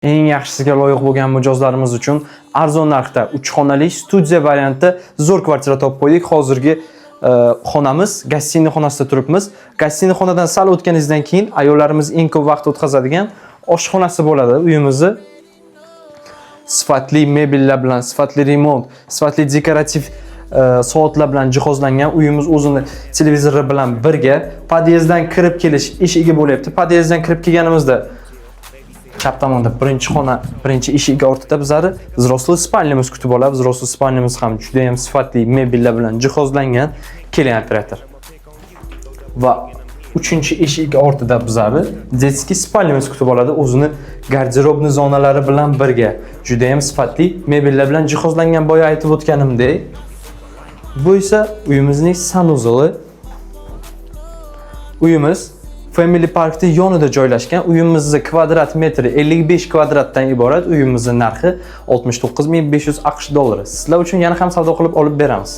Eng yaxshisiga loyiq bo'lgan mijozlarimiz uchun arzon narxda 3 xonali studiya variantda zo'r kvartira topib qo'ydik. Hozirgi xonamiz гостиный xonasida turibmiz. Гостиный xonadan sal o'tganingizdan keyin ayollarimiz eng ko'p vaqt o'tkazadigan oshxonasi bo'ladi uyimizni. Sifatli mebellar bilan, sifatli remont, sifatli dekorativ soatlar bilan jihozlangan uyimiz o'zini televizori bilan birga podyezddan kirib kelish eshigi bo'lyapti. Podyezddan kirib kelganimizda chap tomonda birinchi xona, birinchi eshigi ortida bizlarni взрослый спальня miz kutib oladi. Взрослый спальня miz ham juda ham sifatli mebellar bilan jihozlangan. Keling, operator. Va uchinchi eshik ortida bizlarni детский спальня miz kutib oladi o'zini гардеробный zonalari bilan birga. Juda ham sifatli mebellar bilan jihozlangan, boya aytib o'tganimdek. Bu esa uyimizning санузел i. Uyimiz Family Park'da yonida joylashgan. Uyimizni kvadrat metri 55 kvadratdan iborat. Uyimizning narxi 69 500 AQSh dollari. Sizlar uchun yana ham savdo qilib olib beramiz.